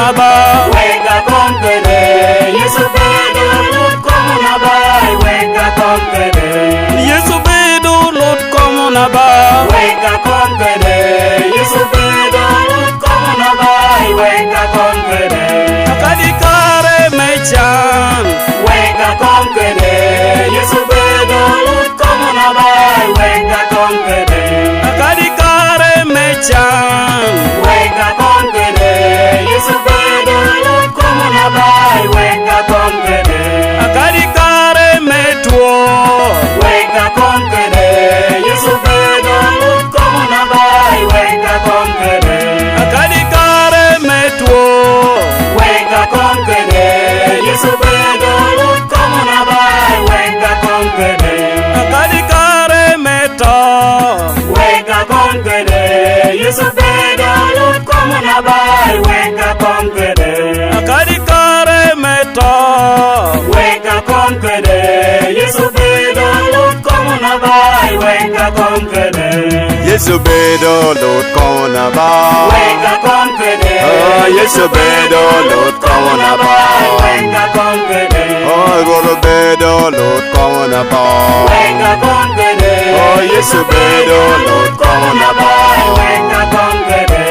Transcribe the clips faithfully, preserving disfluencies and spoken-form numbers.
Aba. Wek akon kede Yecu bedo Lut komo na ba, wek akon kede. Yecu bedo Lut komo na ba. Wek akon kede Yecu bedo Lut komo na ba, wek akon kede. Akadi kare me can. Wek akon kede Yecu bedo Lut komo na ba, wek akon kede. Akadi kare me can. Wek akon kede Yecu bedo Lut komo na ba, wek akon kede. Akadi kare me two. Wek akon kede Yecu bedo Lut komo na ba, wek akon kede. Akadi kare me two. Wek akon kede Yecu bedo Lut komo na ba, wek akon kede. Akadi kare me to. Wek akon kede Yecu bedo Lut komo na ba, wek akon kede. Akadi kare me to. Wek akon kede Yecu bedo Lut komo na ba, wek akon kede. Yecu bedo Lut komo na ba. Wek akon kede. Oh, Yecu bedo Lut komo na ba. Wek akon kede. Oh, Rwot obedo Lut komo na ba. Wek akon kede. Oh, Yecu bedo Lut komo na ba. Wek akon kede.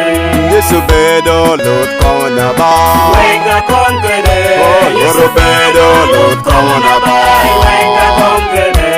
Yecu bedo Lut komo na ba. Wek akon kede. Oh, Rwot obedo Lut komo na ba. Wek akon kede.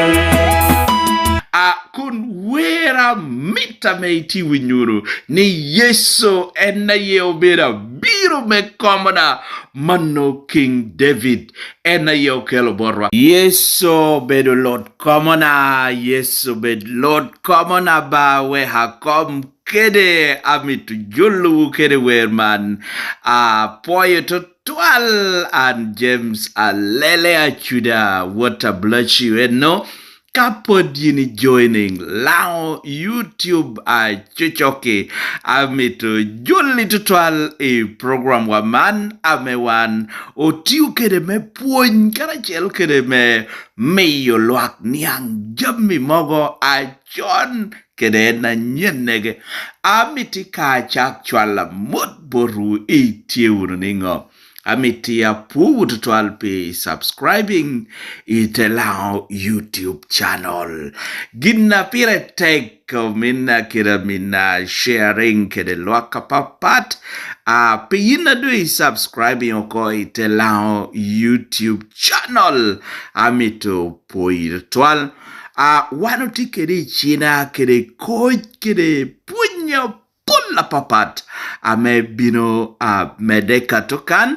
A kun wer amit ame itye winyo wunu ni Yecu en aye obedo abiro me komona, mano King David en aye okelo botwa. Yecu obedo Lut komona, Yecu obedo Lut komona ba wek akom kede, amito jolowu kede wer man. Apwoyo tutwal, an James Alele Acuda, what a bless you, eno. Ka pwod yin i joining, Lango YouTube acocoki, amito joli tutwal i program wa man ame wan otio kede me pwony karacel kede me miyo lwak niaŋ jami mogo acon kede en anyennege. Amito ka acak cwalo amot botwu, itye wunu niŋo? Amito apwowu tutwal pi subscribing i te Lango YouTube channel. Gin a pire tek, ominna kede aminna, sharing kede lwak apapat. A, pi yin a doŋ i subscribing oko i te Lango YouTube channel, amito pwoyi tutwal. A, wan otye kede i cina kede koc kede pwony apol apapat ame bino, a, medde kato kan.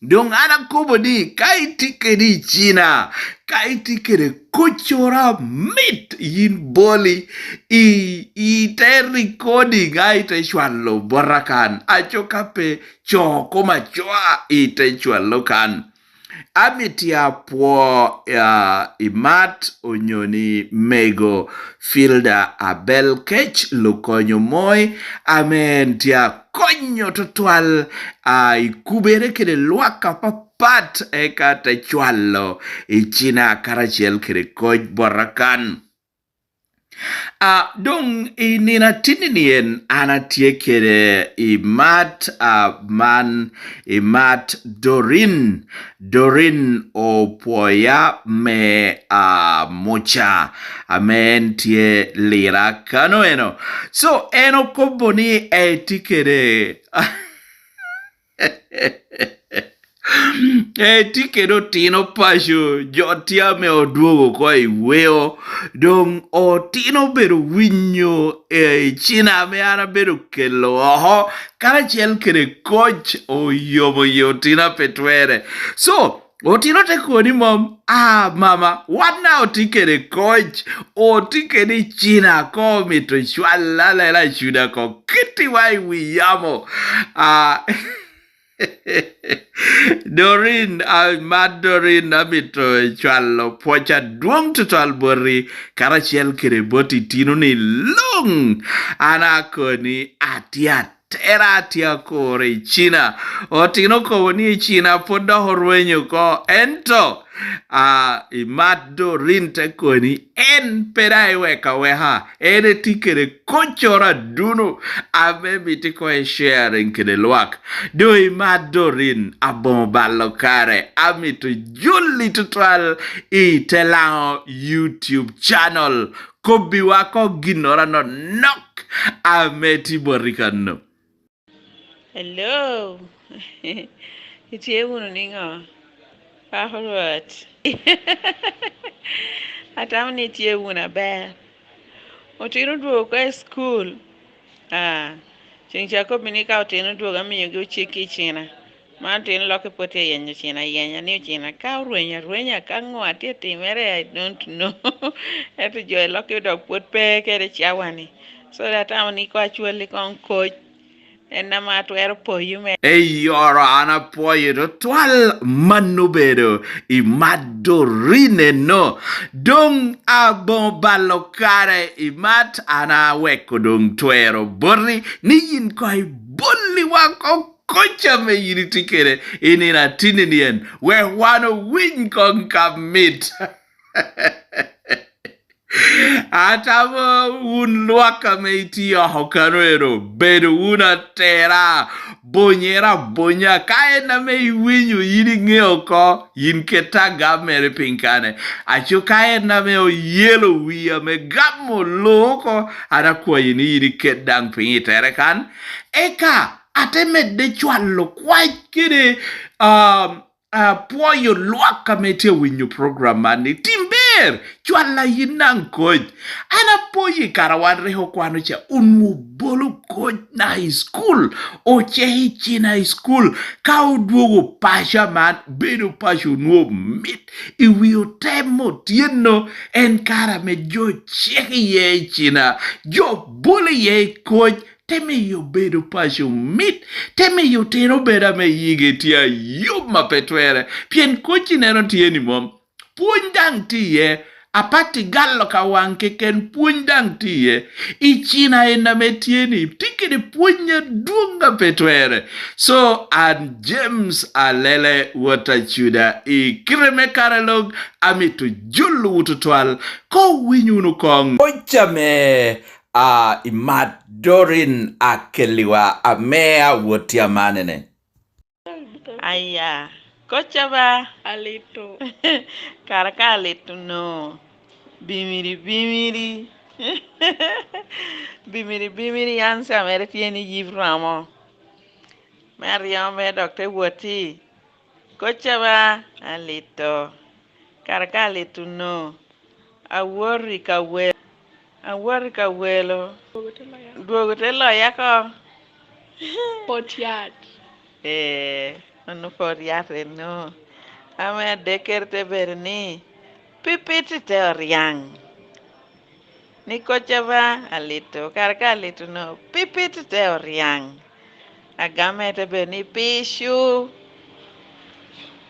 Doŋ an akobo ni, ka itye kede i cina, ka itye kede koccoro amit, yin boli, i, i te recording, a ite cwalo bota kan, aco ka pe co koma coa, ite cwalo kan. Amito apwo, a, i mat onyo ni mego Filda Abel Kec Lukonyo Moi, ame en tye akonyo tutwal, a, i kubere kede lwak apapat, eka te cwalo i cina karacel kede koc bota kan. A, doŋ i nino atinni-ni en an atye kede i mat, a, man, i mat Doreen. Doreen opwoya me, a, Muca, ame en tye Lira kano eno. So, en okobo ni etye kede etye kede otino paco, jo tye ame odwogo oko i weo, doŋ otino obedo winyo, e, i cina ame an abedo kelo oko, karacel kede koc oyomo yi otino a pe twere. So, otino te kobo ni mom, "Ah, mama, wan daŋ otye kede koc, otye kede i cina, ko omito cwal alela cuda ko, kitiwa i wi yamo." Ah, Doreen, a, ma Doreen, amito cwalo pwoc adwoŋ tutwal boti, karacel kede bot itino-ni luŋ. An akoni atye atera tye akuro i cina. Otino okobo ni i cina pwod dok orwenyo oko, ento, ah, i mat Doreen te koni, en pe daŋ eweko aweka, en etye kede koccoro aduno ame mito ikoŋ i sharing kede lwak. Doŋ i mat Doreen, aboŋo balo kare, amito joli tutwal i te Laŋo YouTube channel. Kobbiwa koŋ ginnoro anonok ame tye boti kano. Hello. Itye wunu niŋo? Pako Rwot. Atamo ni itye wunu aber. Otino odwogo oko i cukul. Ah, ceŋ ca akobbi ni ka otino odwogo amiogi oceggi i cina. Man otino lokke pwod tye yenyo cina ayenya ni ocina ka orwenyo arwenya, ka ŋo atye timere, I don't know. Ento jo i lokke dok pwod pe kede cawa-ni. So, atamo ni koŋ acwalli koŋ koc. En ame atwero poyo me. Eyoro, an apwoyo tutwal. Mano obedo i mat Doreen eno. Doŋ aboŋo balo kare i mat, an aweko doŋ twero boti ni yin koŋ ibolliwa oko koc ame yin itye kede i nino atinni-ni en, wek wan owiny koŋ ka mit. Atamo wun lwak ame itye oko kano ero, bedo wunu atera, bonyere abonya. Ka en ame iwinyo, yin iŋeo oko, yin ket agam mere piny kane. Aco ka en ame oyelo wi ame gamo lo oko, an akwayi ni yin iket daŋ piny i tere kan. Eka ate medde cwalo kwac kede, um, apwoyo lwak ame tye awinyo program man ni, tim ber, cwalla yin daŋ koc. An apoyo i kare a wan rik okwano ca, onwoŋo bolo koc na i cukul, ocek i cina i cukul, ka odwogo paco man, bedo paco onwoŋo mit, i wi otem otyeno, en kare ame jo cek iye i cina, jo bolo iye i koc, te miyo bedo paco mit, te miyo otino bedo ame yigi tye ayom a pe twerre, pien koc ineno tye ni mom. Pwony daŋ tye iye, apati galo ka waŋ keken, pwony daŋ tye iye. I cina en ame tye ni, tye kede pwony adwoŋ a pe twerre. So, an James Alele wot Acuda, i kite me karalog, amito jolowu tutwal, koŋ wuwiny wunu koŋ. Koc ame a, i mat Doreen akelliwa ame awot tye amanene. Aya, koca ba? Alito. Kara ka alito no. Bimiri, bimiri. Bimiri, bimiri, ansa mere tye ni yib romo. Me aryo mere dok te woti. Koca ba? Alito. Kara ka alito no. Awoti ka welo. Awoti ka welo. Dwogo te loya. Dwogo te loya ko. Pwod yat. Ee, mano pwod yat eno. Ame adekkere te bedo ni, pipit te oryaŋ. Ni koca ba? Alito. Kara ka alito no, pipit te oryaŋ. Agame te bedo ni, picu.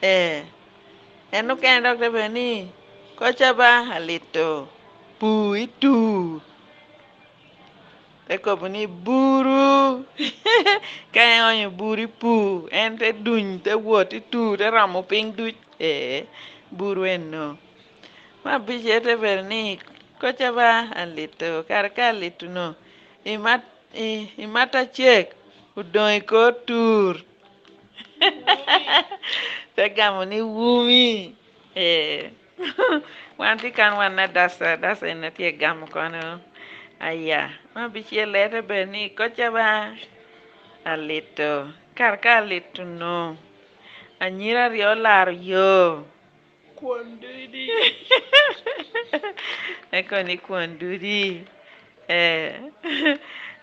Ee. En okene dok te bedo ni, koca ba? Alito, pu itu. Te kobo ni, buru. Ka en onyo buru i pu, en te duny, te wot i tu, te romo piny duc. Ee, buru eno. Me abicel te bedo ni, koca ba? Alito. Kara ka alito no, imat, i, imat acek, odoŋ i kor tur. Te gamo ni, wumi. Ee. Wan tye kan wan adasa, adasa en atye gamo kono. Aya, me abicel te bedo ni, koca ba? Alito. Kara ka alito no, anyira aryo olaro yo. Kwon dudi. Eko ni kwon dudi. Ee.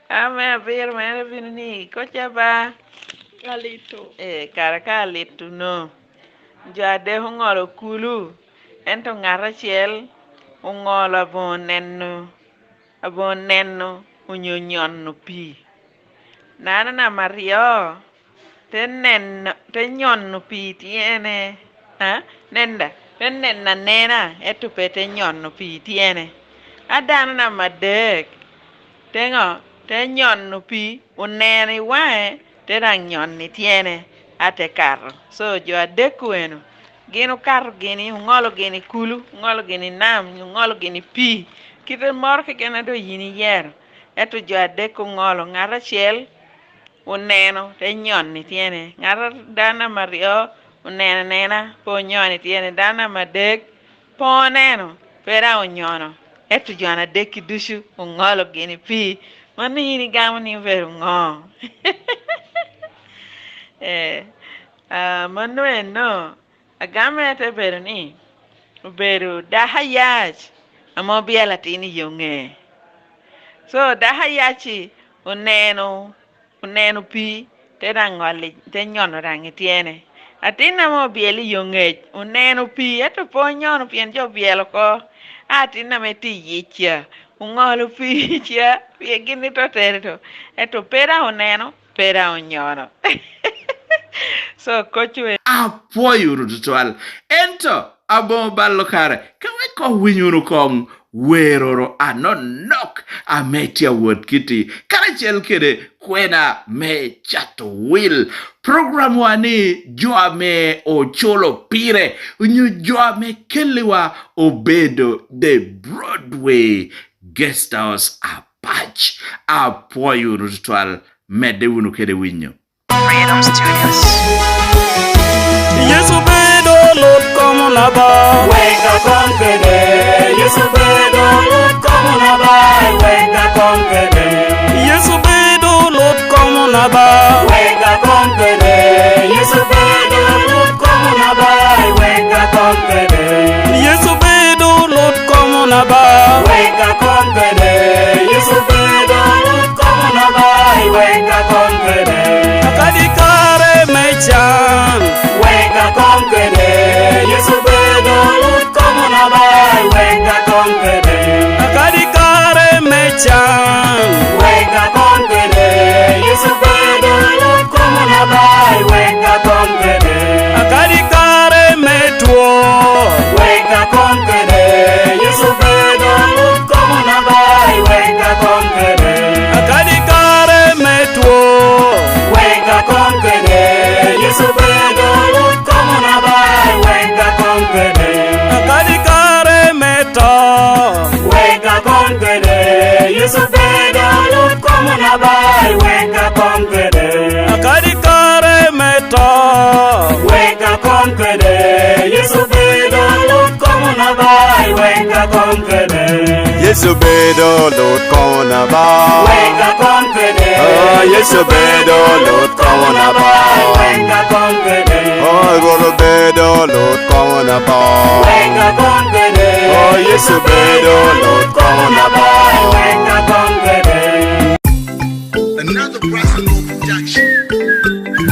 Ame abiro mere bino ni, koca ba? Alito. Ee, kara ka alito no. Jo adek oŋolo kulu, ento ŋat acel oŋolo aboŋo neno, aboŋo neno onyo nyono pii. Nano namba aryo te neno, te nyono pii tyene, a? Nenda, te neno anena, ento pe te nyono pii tyene. A dano namba adek, te ŋo? te nyono pii, oneno i waŋe, te daŋ nyono i tyene, a te kato. So, jo adek-ku eno, gin okato gini, oŋolo gini kulu, oŋolo gini nam, oŋolo gini pii. Kite moro keken a doŋ yin iyero. Ento jo adek oŋolo, ŋat acel oneno, te nyono i tyene. Ŋat a-, dano namba aryo oneno anena, pe onyono i tyene. Dano namba adek pe oneno, pe daŋ onyono. Ento jo adek-ki ducu oŋolo gini pii. Mano yin igamo ni obedo ŋo? Eh, ah, mano eno, agamo en te bedo ni obedo dako ayac ame obyelo atin i yo ŋe. So, dako ayac-ci oneno, oneno pii, te daŋ ŋolo, te nyono daŋ i tyene. Atin ame obyelo i yo ŋec oneno pii, ento pe onyono pien jo obyelo oko. A atin ame tye i yic ca, oŋolo pii ca, pien gin ito tere to. Ento pe daŋ oneno, pe daŋ onyono. So, koc we. Apwoyo wunu tutwal. Ento aboŋo balo kare, ka wek koŋ winy wunu koŋ weroro anonok ame tye awot kiti, karacel kede kwena me cato wil. Programwa ni jo ame oculo pire, onyo jo ame kelliwa obedo The Broadway Guest House Apac. Apwoyo wunu tutwal, medde wunu kede winyo. Freedom Studios. Yecu bedo lut komo na ba. Wek akon kede. Yecu bedo lut komo na ba. Wek akon kede. Yecu bedo lut komo na ba. Wek akon kede. Yecu bedo lut komo na ba. Wek akon kede. Yecu bedo lut komo na ba. Wek akon kede. Yecu bedo lut komo na ba. Wek akon kede. Akadi kare me can. Wek akon kede. Yecu bedo lut komo na ba. Wek akon kede. Akadi kare me can. Wek akon kede. Yecu bedo lut komo na ba. Wek akon kede. Akadi kare me two. Wek akon kede. Yecu bedo lut komo na ba. Wek akon kede. Akadi kare me two. Wek akon kede. Yecu bedo lut komo na ba. Wek akon kede. Akadi kare me to. Wek akon kede. Yecu bedo lut komo na ba. Wek akon kede. Akadi kare me to. Wek akon kede. Yecu bedo lut komo na ba. Wek akon kede. Yecu bedo lut komo na ba. Wek akon kede. Oh, Yecu bedo lut komo na ba. Wek akon kede. Oh, Rwot obedo lut komo na ba. Wek akon kede. Oh, Yecu bedo lut komo na ba. Wek akon kede. Another Russell Moore production.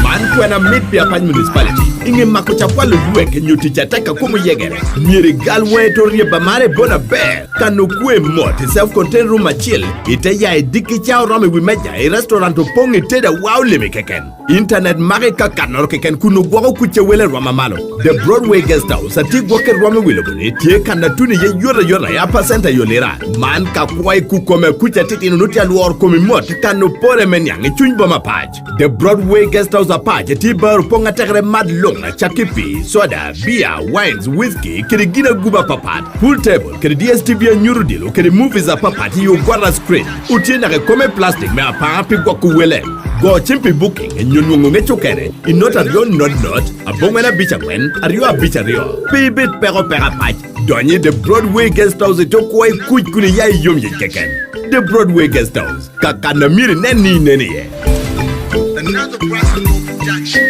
Man kwena mit pi Apac Municipality. I ŋe mako cakwalo lwek nyo tic atek a kom oyegere, myero igal waŋi to ryeba mare bot aber, kan okwe mot i self-contained room acil, ite ya i dikki ca oromo i wi meja i restaurant opoŋ i teda wa olimi keken. Internet maki ka kannoro keken kun ogwoko kuc a wele rwom amalo. The Broadway Guest House atye gwokke rwom i wi lobo-ni tye kan a tuno iye yot ayot a ya pacent ayo lira. Man ka kwo i kuk kome akuc atitino nut tye alworo komi mot kan opore me niaŋ i cuny boma Apac. The Broadway Guest House Apac tye i bar opoŋ atekere mat luŋ acakki pii, soda, beer, wines, whisky kede gin aguba apapat. Pool table kede D S T V anyuto odilo kede movies apapat i ogwata screen. Otye naka i kome plastic me apaŋa pi gwoko wele. Go cim pi booking nyo nwoŋo ŋec okene i not aryo not not, aboŋwen abic aŋwen, aryo abic aryo. Pe ibed peko peko Apac. Donyo i The Broadway Guest House i tok kwo i kuc kun iya i yom yec keken. The Broadway Guest House, ka kan a myero inen ni inen iye. Another Russell Moore production.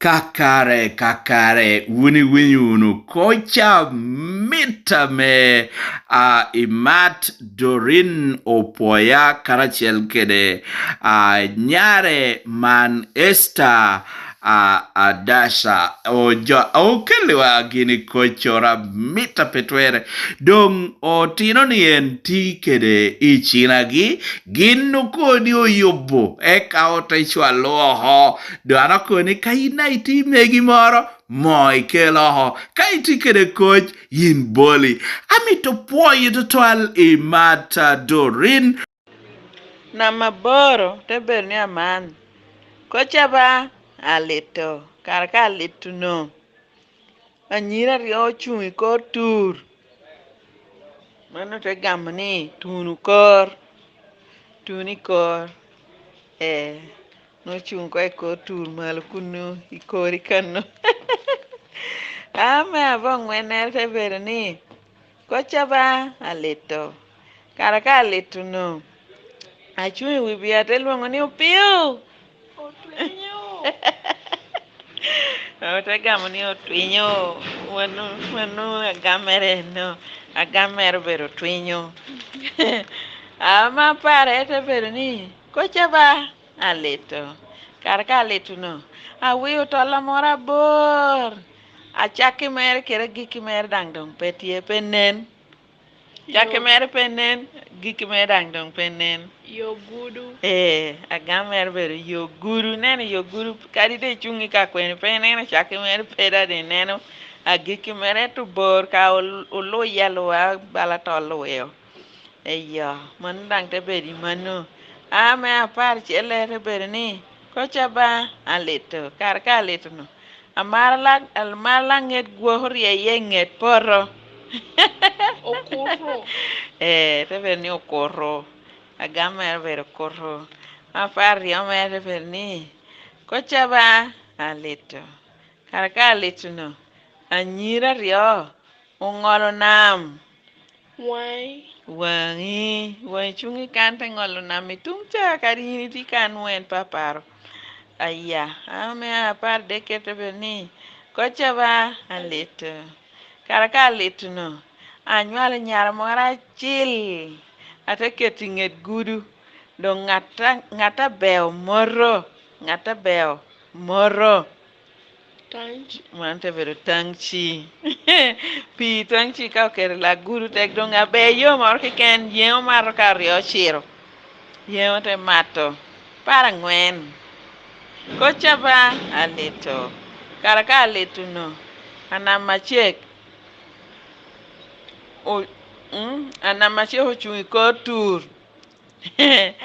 Kakare, kakare, wun iwinyo wunu koc amit ame, a, imat Doreen Opoya karacel kede, a, nyare man Esther, a, Adasha. Ojo-, okelliwa gini koc oro amit a pe twere. Doŋ otino ni en ti kede i cinagi, gin okoni oyubo, eka ote cwalo oko. Doŋ an akoni, ka in daŋ itye i megi moro, moo ikel oko. Ka itye kede koc, yin boli. Amito pwoyo tutwal i Mata Dorin. Namba aboro te bedo ni aman, kocca ba alito, kara ka alito no, anyira aryo ocuŋ i kor tur. Mano te gamo ni tunu kor, tunu i kor. Ee, nwoŋo ocuŋ oko i kor tur malo kunnu, i kori kannu. Aa, me aboŋwennere te bedo ni, kocca ba alito. Kara ka alito no, acuŋ i wi bia te lwoŋo ni, "Opio!" Otwinyo. Ote gamo ni, "Otwinyo." Wano, wano agamere no. Agamere obedo otwinyo. Ama apare te bedo ni, "Kocca ba alito." Kara ka alito no, awio tola moro abor. Acakki mere kede agikki mere daŋ doŋ pe tye, pe nen. Cakki mere pe nen, gikki mere daŋ doŋ pe nen. Yo gudu. Ee, agam mere obedo yo gudu. Ineno yo gudu, kadi doŋ icuŋ i ka kwene, pe ineno cakki mere pe daŋ doŋ ineno agikki mere, ento bor ka ol-, oluye aluya bala to oluyo. Eyo, mano daŋ te bedo i mano. A, me apar celle te bedo ni, kocca ba alito, kara ka alito no, amaro la-, amaro laŋet gwok oryeye i ŋet poto. Okuto. Ee, te bedo ni okuto. Agam mere obedo okuto. Apar aryo mere te bedo ni, kocca ba alito. Kara ka alito no, anyira aryo oŋolo nam. Waŋi. Waŋi, waŋi cuŋ i kan te ŋolo nam i tuŋ ca, kadi in itye kan wene paparo. Aya, ame apar dek kete bed ni, kocca ba alito. Kara ka alito no, anywalo nyara moro acil, ate keto i ŋet gudu. Doŋ ŋat a-, ŋat abeo moto, ŋat abeo moto. Tangci. Man te bedo tangci. Pii tangci ka oketo i lak gudu tek doŋ aber yo moro keken, yeŋo mato ka oryo ociro. Yeŋo te mato. Apar aŋwen. Kocca ba alito. Kara ka alito no, anam acek. O-, mm, anam acek ocuŋ i kor tur.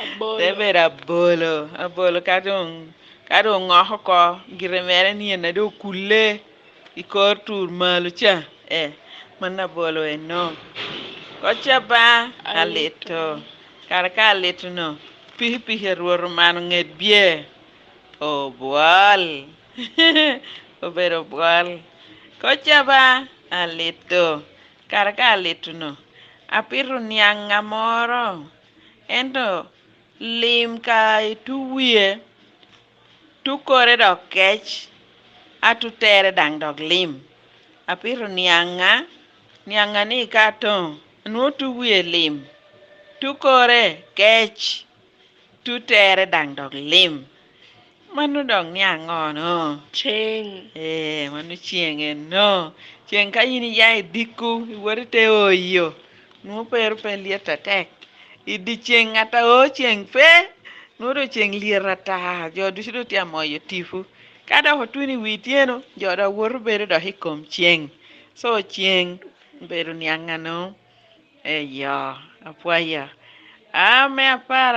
Abolo. Te bedo abolo. Abolo ka doŋ, ka doŋ ŋoko oko, gire mere ni en a doŋ okulle i kor tur malo ca. Eh, mano abolo eno. Kocca ba alito. Alito. Kara ka alito no, pikipiki a Rwot omano ŋet bye. Obwol. Obedo obwol. Kocca ba alito. Kara ka alito no, apito niaŋ amoro. Ento lim ka itu wie, tukore dok kec, a tutere daŋ dok lim. Apito niaŋa, niaŋa ni ka atoŋo, nwoŋo tu wie lim, tukore kec, tutere daŋ dok lim. Mano dok niaŋ ŋo no? Ceng. Ee, mano ceng eno. Ceng ka in iya i dikku, iwoto i te oyo, nwoŋo pe ru pe lyet atek. I dyeceŋ ŋat a o ceng pe, nwoŋo doŋ ceng lyet ata, jo ducu doŋ tye amoyo tipo. Ka dok otuno i wi tyeno, jo dok woto bedo dok i kom ceng. So, ceng obedo niaŋ ano? Eyo, apwoyo. A, me apar,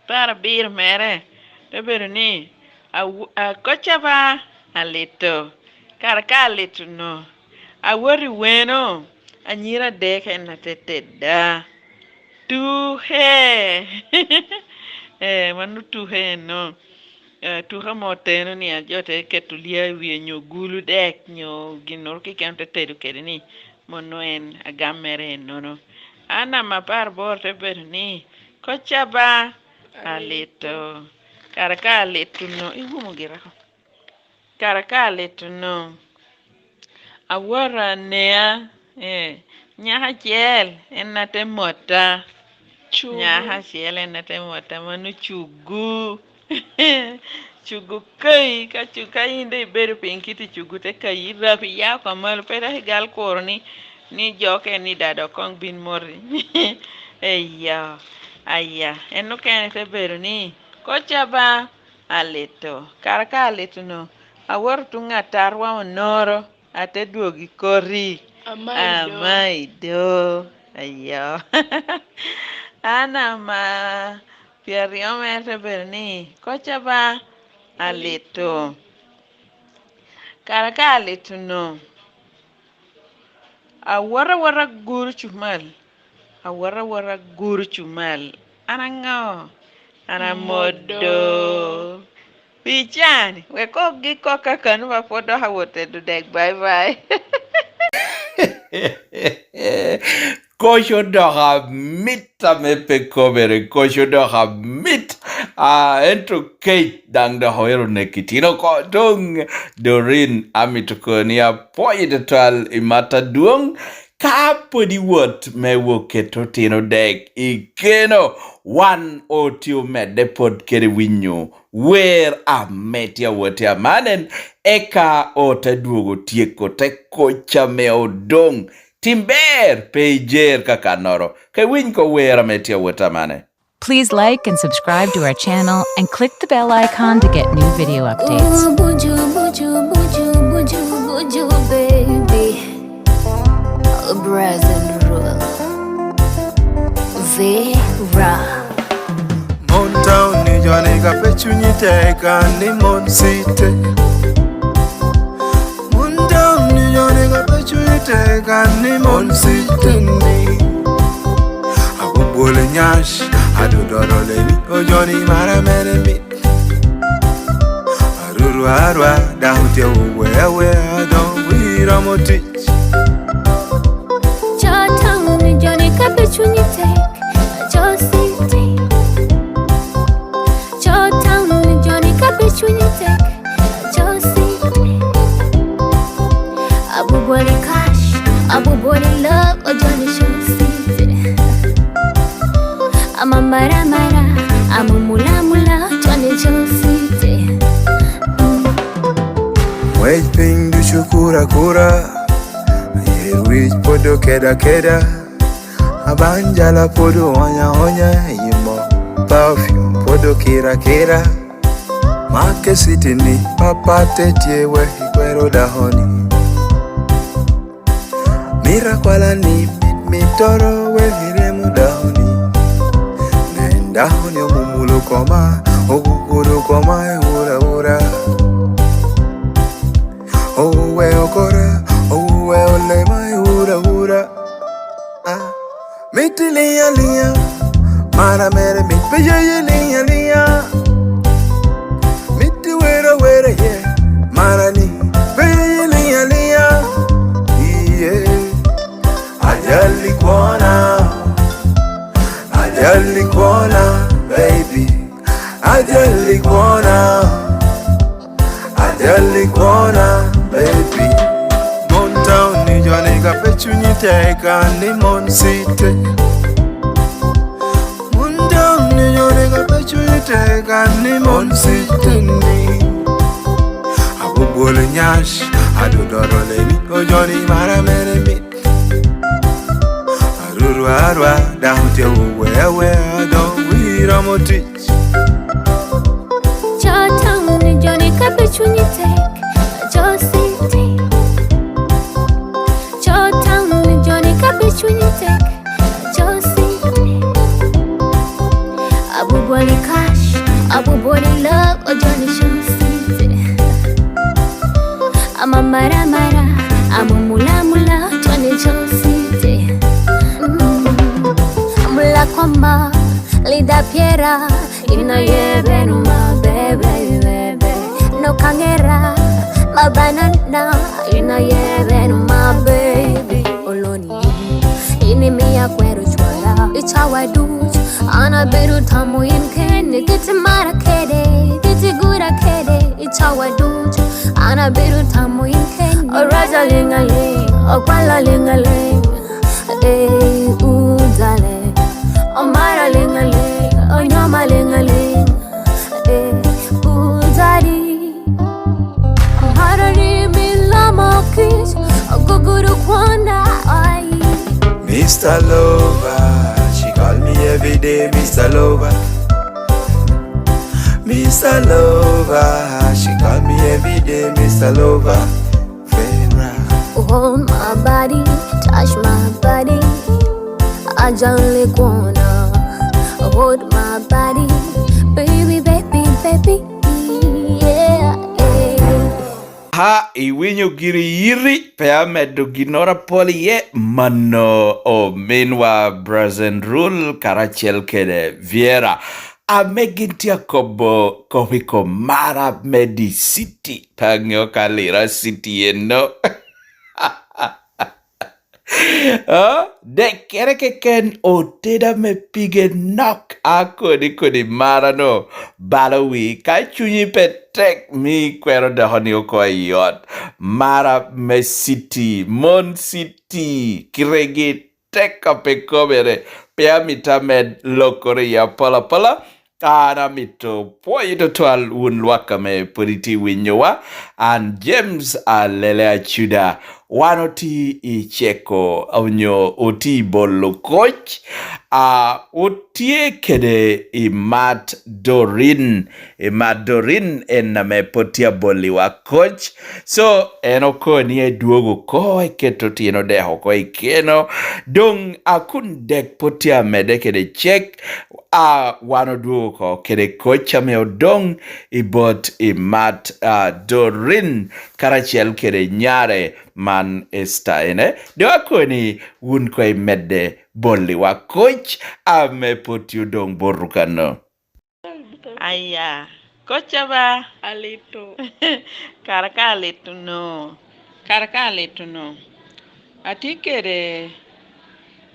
apar abiro mere, te bedo ni, aw-, a, kocca ba alito, kara ka alito no, awot i weno, anyira adek en ate tedda. Tuke! Eh, mano tuke eno. Eh, tuke mo oteno ni a jo te keto lya i wie nyo gulu dek nyo ginnoro keken te tedo kede ni, mono en agam mere ennono. A, namba apar aboro te bedo ni, kocca ba alito. Kara ka alito no, iwumo gira ko. Kara ka alito no, awoto anea, eh, nyako acel en a te mota. Cugu. Nyako acel en a te mota, mano cugu. Cugu kayi, ka cu-, ka in doŋ ibedo piny kit i cugu te kayi, irapi iya oko malo, pe dok igal kuro ni, ni jo okene ni daŋ dok koŋ bin moti. Eya, aya, en okene te bedo ni, kocca ba alito. Kara ka alito no, Awoto tuŋ atarwa onoro, ate dwogo i koti. Ama i do. Ama i do. Ayo. An ama pyeraryo mere te bedo ni, kocca ba alito. Kara ka alito no, awot awota guro cumal. Awot awota guro cumal. An aŋo? An amodo. Pi can, wek kok gi kok kakano ba pwod dok awot tedo dek, bye bye. Koc odoko amit ame pe kobere, koc odoko amit. Ah, ento kec daŋ dok oero neki tino oko. Doŋ, Doreen, amito koni apwoyi tutwal i mat adwoŋ. Ka pwod iwot me wok keto otino dek i keno, wan otye omedde pwod kede winyo wer ame tye awot i amanen, eka ote dwogo tyeko te koc ame odoŋ. Tim ber, pe ijer kakannoro, ka iwiny ko wer ame tye awot amane. Please like and subscribe to our channel and click the bell icon to get new video updates. Ooh, buju, buju, buju, buju, buju, baby. Brazen Rule. Vera. Mon town ni joni ka pe cunyi tek, an ni mon city. Mon town ni joni ka pe cunyi tek, an ni mon city ni. Abubwolo nyash, adudoro lemi, ojoni mara mere mit. Aruru arwa, dako tye owe awe, adong wi romo tic. Chot town ni joni ka pe cunyi tek, chot city. Chot town ni joni ka pe cunyi tek, chot city. Abubwoli cash, abubwoli love, ojoni chot city. Amamara mara, amumula mula, joni chot city. Wec piny ducu kura kura, ayer wic pwod okeda keda, abanjala pwod owonya onya, imo perfume pwod okira kira. Make city ni papat te tye wek ikwero dako ni. Mira kwala ni mit mitoro wek iremo dako ni. Nen dako ni omumulo koma, ogugudo koma, eura ura. Oweo kora, oweo lema, eura ura. Ah, mit iliŋ aliŋa, mara mere mit pe yeye liŋ aliŋa. Mit iwer awera ye, mara ni pe yeye liŋ aliŋa. Iye, ajali kwona, ajali kwona, baby, ajali kwona. Ajali kwona, baby. Mon town ni joni ka pe cunyi tek, an ni mon city. Mon town ni joni ka pe cunyi tek, an ni mon city ni. Abubwolo nyash, adudoro lemi, ojoni mara mere mit. Aruru arwa, dako tye owe awe, adong wi romo tic. Chot town ni joni ka pe cunyi tek, chot city. Chot town ni joni ka pe cunyi tek, chot city. Abubwoli cash, abubwoli love, ojoni chot city. Amamara mara, amumula mula, joni chot city. Mm. Mula kwama, Lida Piera, you know you been my baby, baby. No kangera, my banana, you know you been my baby. Oloni, ini mi akwero chwala, ichawa duc, ana bedo tamo in kene, kiti mara kede, kiti gura kede, ichawa duc, ana bedo tamo in kene. Oraja lingaling, okwala lingaling. Eh, ooh, darling. Omara lingaling, onyoma lingaling. Eh, ooh, daddy. Omara ni mi lama kiss, oguguru kwanda, ai. Mister Lover, she call me every day, Mister Lover. Mister Mister Lover, she call me every day, Mister Lover. Vera. Hold my body, touch my body. I just like wanna hold my body, baby, baby, baby, yeah, yeah. Ha, iwinyo giri iri, pe amedo ginnoro apol iye. Mano ominwa Brazen Rule karacel kede Viera, ame gin tye akobo kop i kom mara me di city. Pe aŋeo ka Lira City eno. Ah, dekkere keken, oteda me pige nok. A kodi kodi mara no balo wi. Ka cunyi pe tek, mi ikwero doko ni oko i ot. Mara me city, mon city, kiregi tek a pe kobere. Pe amito amed lokoro i apol apola. An amito pwoyo tutwal wun lwak ame pwod itye winyowa. An James Alele Acuda. Wan oti i ceko onyo oti i bolo koc. A, otye kede i mat Dorin. I mat Dorin en ame pwod tye aboliwa koc. So, en okoni edwogo oko, eketo tyen odeko oko i keno. Doŋ a kun dek pwod tye amedde kede cek, a, wan odwogo oko kede koc ame odoŋ i bot i mat, a, Dorin karacel kede nyare man Esther ene. Doŋ akoni wun koŋ imedde boliwa koc ame pwod tye odoŋ botu kano. Aya, kocca ba. Alito. Kara ka alito no. Kara ka alito no. Atye kede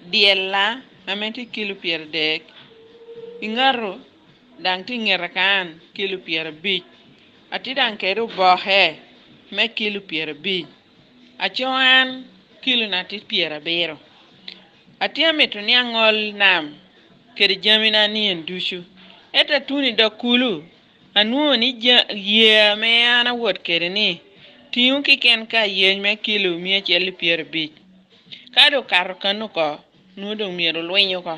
dyella ame tye kilo pyeradek. Iŋato daŋ tye i ŋeta kan kilo pyerabic. Atye daŋ kede oboke me kilo pyerabic. Aco an kilona tye pyerabiro. Atye amito ni aŋol nam kede jamina ni en ducu. Ento atuno i dog kulu, anwoŋo ni ja-, yee ame an awot kede-ni tiŋo keken ka yeny me kilo mia acel i pyerabic. Ka doŋ okato kano oko, nwoŋo doŋ myero olwiny oko.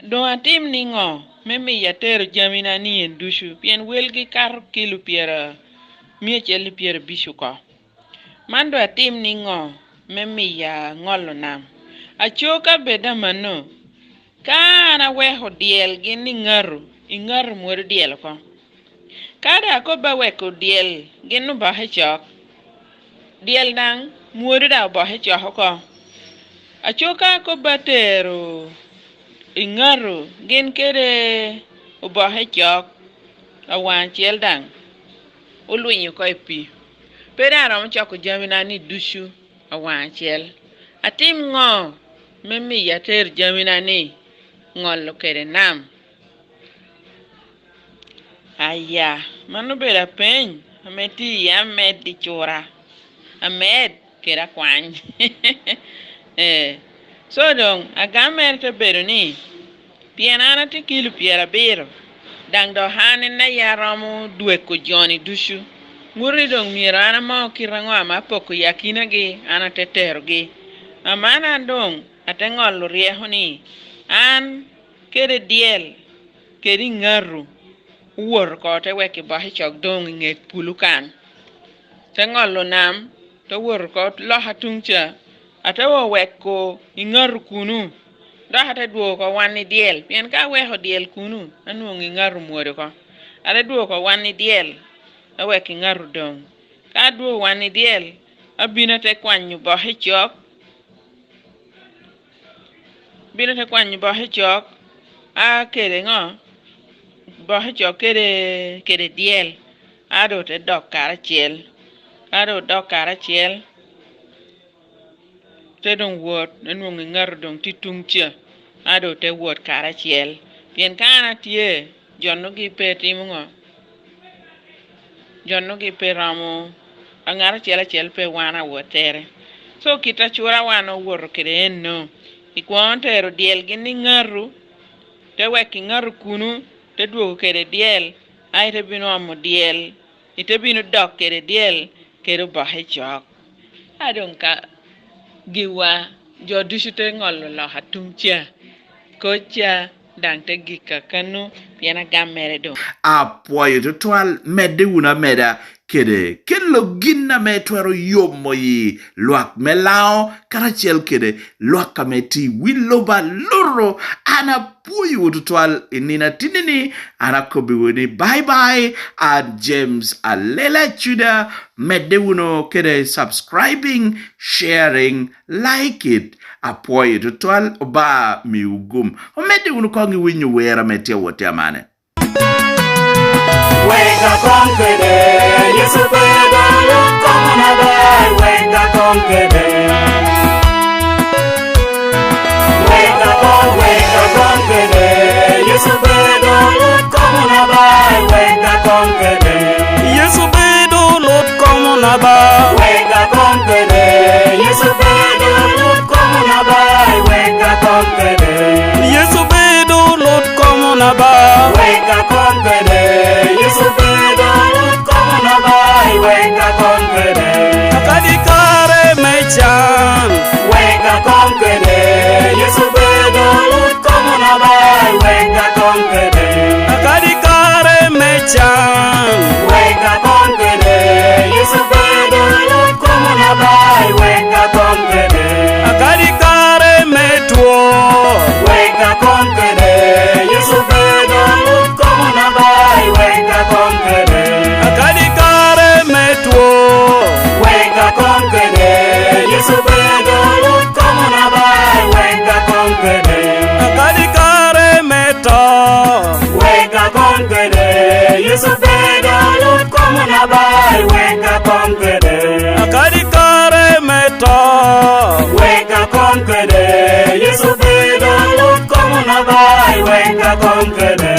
Doŋ atim niŋo me miyo atero jamina ni en ducu, pien welgi kato kilo pyera, mia acel i pyerabic oko? Man doŋ atim niŋo me miyo aŋolo nam? Aco ka bed amanno, ka an aweko dyel gin iŋato, iŋato mwodo dyel oko. Ka daŋ akobbe aweko dyel gin oboke cok, dyel daŋ mwodo daŋ oboke cok oko. Aco ka akobbe atero iŋato gin kede oboke cok, awaŋ acel daŋ olwiny oko i pii. Pe daŋ aromo coko jamina ni ducu awaŋ acel. Atim ŋo me miyo ater jamina ni ŋolo kede nam? Aya, mano obedo apeny ame tye iye amed i cura, amed kede akwany. Eh, so doŋ agam mere te bedo ni, pien an atye kilo pyerabiro, daŋ dok an en aye aromo dweko jo-ni ducu. Ŋuto ni doŋ myero an amoo kite aŋo ame apoko i akinagi, an ate terogi. Aman an doŋ ate ŋolo ryeko ni, an kede dyel kede iŋato owoto oko, te weko oboke cok doŋ i ŋet kulu kan. Te ŋolo nam, te woto oko loka tuŋ ca, ate oweko iŋato kunu, dok ate dwogo oko wan i dyel, pien ka aweko dyel kunu, anwoŋo iŋato omwodo oko. Ate dwogo oko wan i dyel, aweko iŋato odoŋ. Ka adwogo wan i dyel, abino ate kwanyo oboke cok, bino te kwanyo boke cok, a kede ŋo? Boke cok kede, kede dyel, a doŋ te dok karacel. Ka doŋ odok karacel, te doŋ wot, me nwoŋo iŋato doŋ tye tuŋ ca, a doŋ te wot karacel. Pien ka an atye, jonogi pe timo ŋo? Jonogi pe romo, a ŋat acel acel pe wano awottere. So, kit acura wan owoto kede enno, i kwoŋo tero dyel gin i ŋatu, te wek i ŋatu kunu, te dwogo kede dyel, a ite bino omo dyel, ite bino dok kede dyel, kede oboke cok. A doŋ ka giwa, jo ducu te ŋolo loka tuŋ ca, koc ca, daŋ te gik kakano, pien agam mere doŋ. Apwoyo tutwal, medde wunu ameda kede kelo gin ame twero yomo yi lwak me Lango karacel kede lwak ame tye i wi lobo alutu. An apwoyowu tutwal i nino atinni-ni, an akobbiwu ni bye bye, an James Alela Juda, medde wunu kede subscribing, sharing, like it. Apwoyo tutwal, Obaŋa miwu gum. Omedde wunu koŋ i winyo wer ame tye awot i amane. Wek akoŋ kede, Yecu bedo Rwot koŋo na ber, wek akoŋ kede. Wek akoŋ, wek akoŋ kede, Yecu bedo Rwot koŋo na ber, wek akoŋ kede. Yecu bedo Rwot koŋo na ber. Wek akoŋ kede, Yecu bedo Rwot koŋo na ber, wek akoŋ kede. Yecu bedo Rwot koŋo na ber. Wek akoŋ kede, Yecu bedo Rwot koŋo na ber, wek akoŋ kede. Akadi kare me can. Wek akoŋ kede, Yecu bedo Rwot koŋo na ber, wek akoŋ kede. Akadi kare me can. Wek akoŋ kede, Yecu bedo Rwot koŋo na ber, wek akoŋ kede. Akadi kare me two. Wek akoŋ kede, Yecu bedo Rwot koŋo na ber, wek akoŋ kede. Akadi kare me two. Wek akoŋ kede, Yecu bedo Rwot koŋo na ber, wek akoŋ kede. Akadi kare me to. Wek akoŋ kede, Yecu bedo Rwot koŋo na ber, wek akoŋ kede. Akadi kare me to. Wek akoŋ kede, Yecu bedo Rwot koŋo na ber, wek akoŋ kede.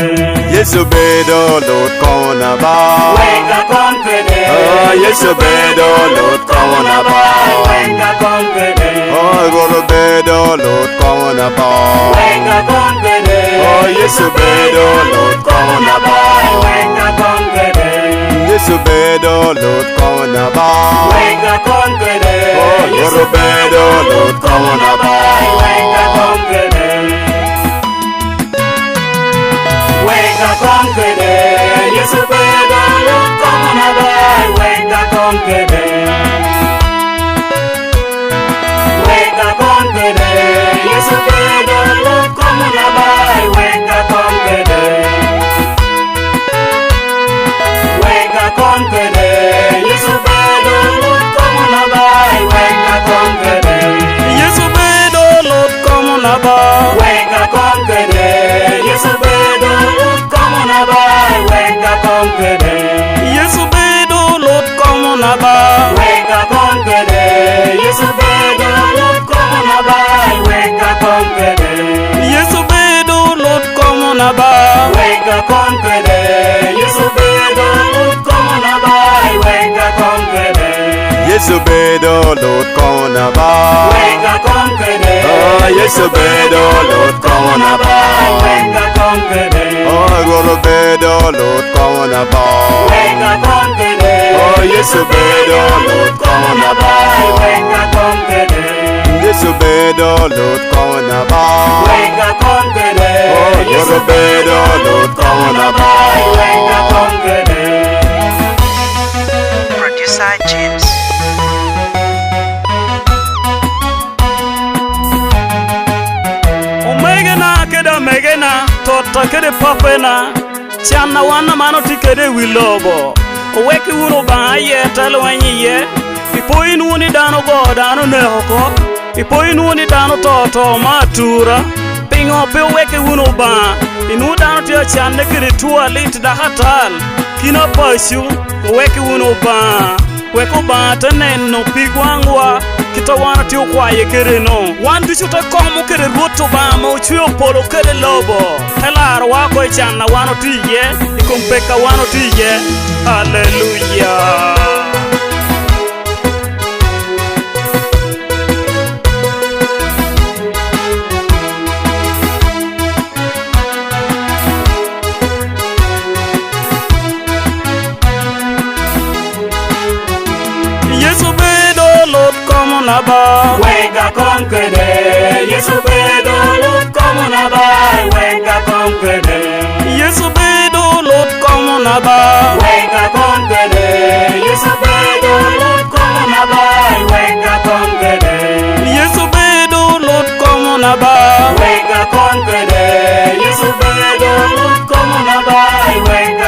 Yecu bedo Rwot koŋo na ber. Wek akoŋ kede. Oh, Yecu bedo Rwot koŋo na ber. Wek akoŋ kede. Oh, Rwot obedo Rwot koŋo na ber. Wek akoŋ kede. Oh, Yecu bedo Rwot koŋo na ber. Wek akoŋ kede. Yecu bedo Rwot koŋo na ber. Wek akoŋ kede. Oh, Rwot obedo Rwot koŋo na ber. Wek akoŋ kede. Wek akoŋ kede, Yecu bedo Rwot koŋo na ber, wek akoŋ kede. Wek akoŋ kede, Yecu bedo Rwot koŋo na ber, wek akoŋ kede. Wek akoŋ kede, Yecu bedo Rwot koŋo na ber, wek akoŋ kede. Yecu bedo Rwot koŋo na ber. Wek akoŋ kede, Yecu bedo Rwot koŋo na ber, wek akoŋ kede. Yecu bedo Rwot koŋo na ber. Wek akoŋ kede, Yecu bedo Rwot koŋo na ber, wek akoŋ kede. Yecu bedo Rwot koŋo na ber. Wek akoŋ kede, Yecu bedo Rwot koŋo na ber, wek akoŋ kede. Yecu bedo Rwot koŋo na ber. Wek akoŋ kede. Oh, Yecu bedo Rwot koŋo na ber. Wek akoŋ kede. Oh, Rwot obedo Rwot koŋo na ber. Wek akoŋ kede. Oh, Yecu bedo Rwot koŋo na ber. Wek akoŋ kede. Yecu bedo Rwot koŋo na ber. Wek akoŋ kede. Oh, Rwot obedo Rwot koŋo na ber. Wek akoŋ kede. Producer James. Omegena kede amegena, totta kede papena, can a wan aman otye kede i wi lobo, owekki wunu Obaŋa aye te lweny iye. Ipo in wunu ni dano ogo dano oneko oko, ipo in wunu ni dano oto to me atura. Piŋo pe owekki wunu Obaŋa? Inwoŋo dano tye acanne kede two alit dok atal, kino apaco, owekki wunu Obaŋa. Wek Obaŋa te neno pig waŋwa, kit a wan otye okwaye kede-nu. Wan ducu te komo kede Rwot Obaŋa ame ocweo polo kede lobo, te larowa oko i can a wan otye iye, i kom pek a wan otye iye. Aleluya! Yecu bedo Rwot komo na ba. Wek akoŋ kede, Yecu bedo Rwot komo na ba, wek akoŋ Aba, wek akon kede Yecu bedo Rwot komo na ba, wek